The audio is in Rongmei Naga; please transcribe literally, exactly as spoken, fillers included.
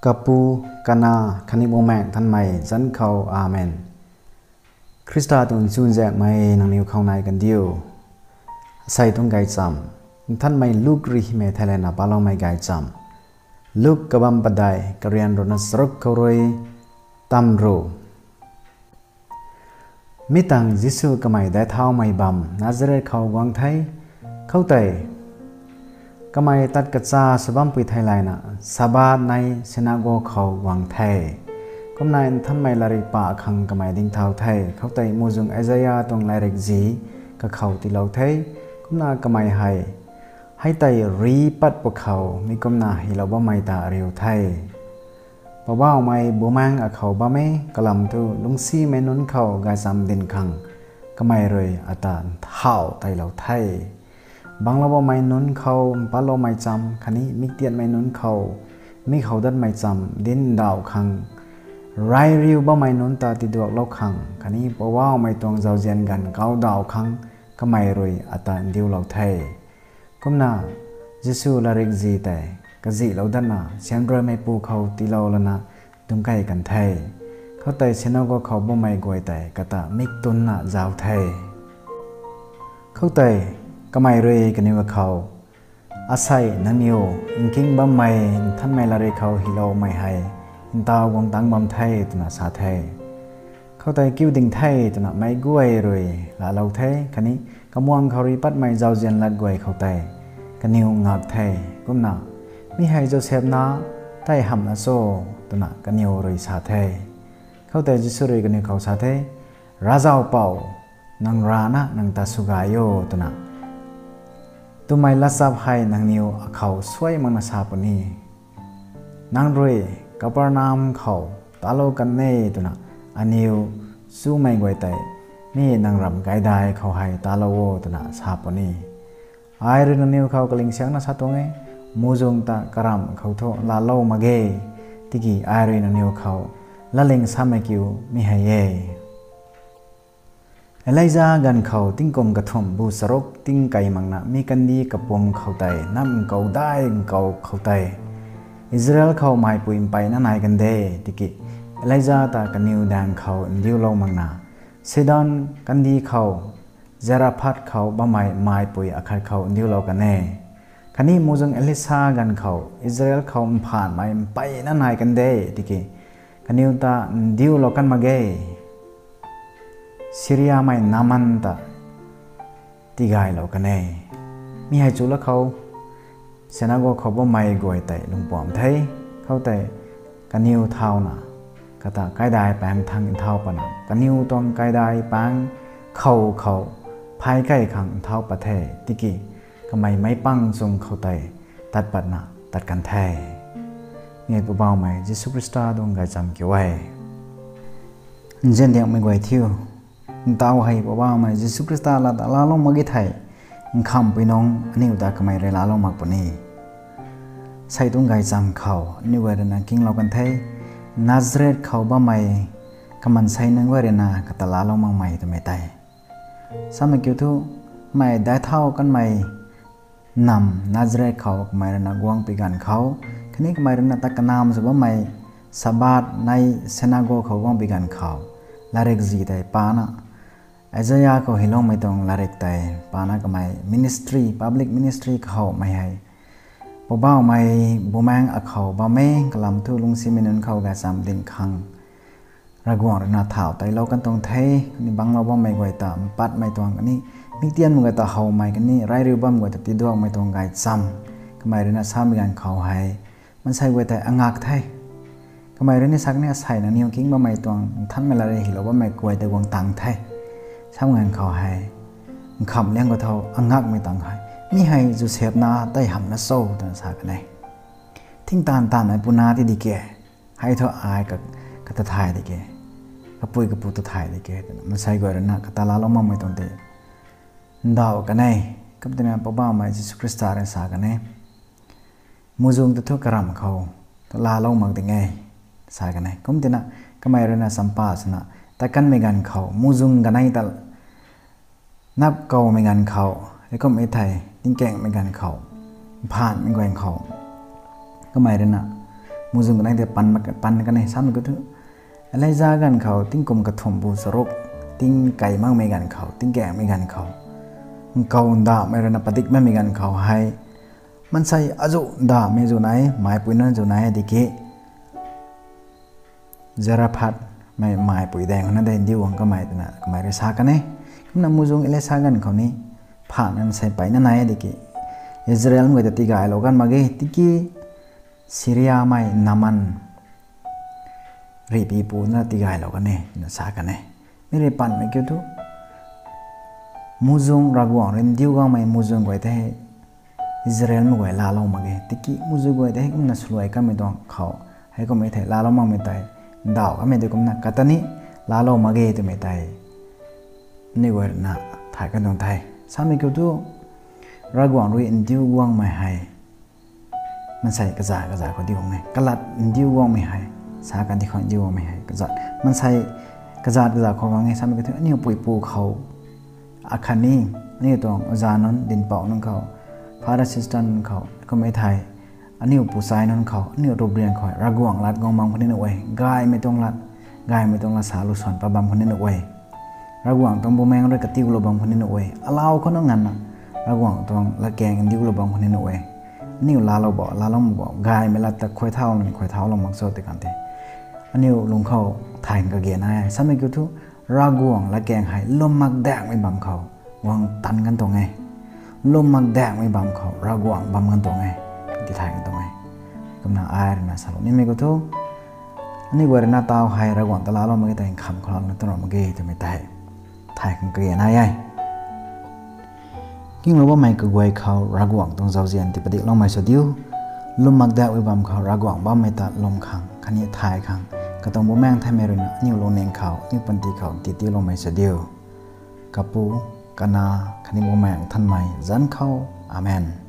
Kapu, Kanac khatni Bumaengh Nthanmei zanc khou, Amen. Khrista tuang chuzaenghmei nangniw khou nai kandiu. Asei tuang gaychamv, Nthanmei Luk rui hymei theilayna paloumei gaychamv. Luk kabamv padeih, karian ruhna charuk khou rui tamru. Mi tangv Jisu kamei daic thaumei bamv Nazareth khou guang the. Khoutei kamei tat kacha sw bampui theilayna Sabbath nei sinagog khou guang the. Kumna Nthanmei latrik pac khang kamei dingthau the. Khoutei muhzwng Isaia tuang latrikzi kakhou tiilou the. Kumna kamei hei, hei tei ri pat pwkhou mi kumna hylou bammei ta riu the: Poubauhmei Bumaengh akhou bam e, kalam thu lungcsimei nunc khou gaychamv dinc khang kamei rui ata nthauh teilou the. Banglou bammei nunc khou mpatloumei chamv khatni miktianmei nunc khou mik how datmei chamv dinc ndauh khang, rey riu bammei nunc ta tiduaklou khang khatni Poubauhmei tuang zauzian ganv kau dauh khang kamei rui ata ndiulou the. Kumna Jisu latrikzi tei kazihlou datna siamruaimeipu khou tiilou lana dungc key kan the. Khoutei sinagog khou bammei guay tei kata mik tunna zauc the. Khoutei kamei rui kaniw akhou, Asei nangniw nking bammei Nthanmei latrik khou hyloumei hei ntaw guang tangc bam the, twna sa the. Khoutei kiu ding the twna meic guay rui laalou the khatni kamwang khou rui patmei zauzian lat guay khou tei kaniw ngak the. Kumna, Mi hei Joseph nac tei hamhna cho? twna kaniw rui sa the. Khoutei Jisu rui kaniw khou sa the, Ravzau Pou, nang rana nang ta swgay o, twna twmei latchap hei nangniw akhou suai makna sa puni. Nang rui Kapernaum khou talou kan e twna aniw chumei guay tei, mi nang ramv kaidai khou hei talou o, twna sa puni. Ai rui nangniw khou kalingsiangna sa tuang e, muhzwng ta karamh khou thu laalou mak ge. Tiki ai rui nangniw khou latling samei kiu mi hei e: Elija ganv khou tingkum kathumh bu charuk tingkei makna mi kandih kapwm khou tei nam nkoudai nkou khou tei Israel khou maipui mpeyna nai kan de. Tiki Elija ta kaniw daeng khou ndiulou makna Sidon kandih khou Zarephath khou bammei maipui akhat khou ndiulou kan e. Khatni muhzwng Elisa ganv khou Israel khou mphanhmei mpeyna nai kan de. Tiki kaniw ta ndiulou kan mak ge. Siriamei Naaman ta tigaylou kan e. Mi hei chulou khou sinagog khou bammei guay tei lungpuamc the. Khoutei kaniw thauna kata kaidai paengc thangc nthau patna kaniw tuang kaidai paengc khou khou phay key khang nthau pat the. Tiki kamei meic pang chung khou tei tat patna tat kan the. Mi hei Poubauhmei Jisu Khrista tuang gaychamv kiu e. Nziandiangmei guay thiu, ntaw hei Poubauhmei Jisu Khrista laa ta laalou mak e thei, nkhamhpui nungc aniu ta kamei rui laalou mak puni. Asei tuang gaychamv khou aniu guay rui na kinglou kan the, Nazareth khou bammei kamansei nunc guay rui na kata laalou makmei twmei tei. Samei kiu thu, mei daic thau kanmei nam Nazareth khou kamei rui na guang pi ganv khou, khatni kamei rui na tat kanamv sw bammei Sabbath nei sinagog khou guang pi ganv khou, latrikzi tei pana, Isaia khou hyloumei tuang latrik tei pana kamei ministry, public ministry khou mei hei, Poubauhmei Bumaengh akhou bam e, kalam thu lungcsimei nunc khou gaychamv dinc khang Ravguangc rui na thauh teilou kan tuang the. Khatni banglou bammei guay ta mpatmei tuang khatni miktianmei guay ta howmei khatni rey riu bam guay ta tiduakmei tuang gaychamv kamei rui na samei ganv khou hei, maansei guay tei angak the. Kamei rui ni sa kani, asei nangniw king bammei tuang nthanmei latrik hylou bammei guay tei guang tang the. Samei ganv khou hei, nkhamh liang khou tho angakmei tang hei, Mi hei Joseph nac tei hamhna cho? twna sa kan e. Thingtaanv taanvmei puna ti di ke, hei thu ai ka, kata thay di ke, kapui kapu ta thay di ke, twna maansei guay rui na kata laalou makmei tuang tei ndauh kan e. Kum tina Poubauhmei Jisu Khrista rui sa kan e, muhzwng ta thu karamh khou ta laalou mak ding e, sa kan e. Kum tina kamei rui na champa swna tat kanmei ganv khou, muhzwng kanei ta nap kawmei ganv khou, heikumhmei thei tingkaengmei ganv khou, mphanhmei ganv khou, kamei rui na muhzwng kanei tei pan, pan kan e samei kiu thu, Elija ganv khou tingkum kathumh bu charuk, tingkai makmei ganv khou, tingkaengmei ganv khou, nkou ndauhmei ruina padik makmei ganv khou hei, maansei azuh ndauhmei zu nai, maipui nunc zu nai tiki, Zarephathmei maipui daeng khou na dei ndiu guang kamei twna kamei rui sa kan e. Kumna muhzwng Elisa ganv khou ni phaan maansei peyna nai tiki, Israelmei guay ta tigaylou kan mak ge tiki, Syriamei Naaman rihpui pu na tigaylou kan e twna sa kan e. Mi rui panmei kiu thu, muhzwng Ravguangc rui ndiu guangmei muhzwng guay tei Israelmei guay laalou mak ge tiki muhzwng guay tei heikumna swluai kanmei tuang khou, heikummei thei laalou makmei tei, ndauh kanmei tei kumna kata ni laalou mak ge twmei tei aniu guay ruina thay kan tuang the. Samei kiu thu, Ravguangc rui ndiu guangmei hei maansei kazat kazat khou ndiu guang e, kalat ndiu guangmei hei, sa kan di khou ndiu guangmei hei kazat, maansei kazat kazat khou guang e samei kiu thu aniu puipu khou, akhatni aniu tuang oja nunc, dinhpouc nunc khou, father sister nunc khou kummei thei, aniu puchai nunc khou, aniu rupriang khou Ravguangc lat guang bam khou ni nuh e, gaymei tuang lat, gaymei tuang lat sa lu swan pat bam khou ni nuh e. Ravguangc tuang bumaengc rui katiulou bam khou ni nuh e, alau khou na nganvna Ravguangc tuang latkaeng ndiulou bam khou ni nuh e. Aniu laalou bo, laalou mak bo, gaymei lat ta khuay thaulou ni khuay thaulou mak cho tei kan the. Aniu lung khou thay kage nai e samei kiu thu, Ravguangc latkaeng hei lwm mak dakmei bam khou guang tan kan tuang e. Lwm mak dakmei bam khou Ravguangc bam kan tuang e, tithay kan tuang e. Kumna ai ruina salou nimei kiu thu, aniu guay ruina taw hei Ravguangc ta laalou mak ge tei nkham khou lana tuna mak ge twmei tei thay khang kage nai e. Kinglou bammei kaguay khou Ravguangc tuang zauzian ti padikloumei sw diu. Lwm mak dakmei bam khou Ravguangc bammei ta lwm khang khatni thay khang, katuang Bumaengh Nthanmei ruina aniu lungning khou, aniu panty khou ti tiiloumei sw diu. Kapu, Kanac khatni Bumaengh Nthanmei zanc khou. Amen.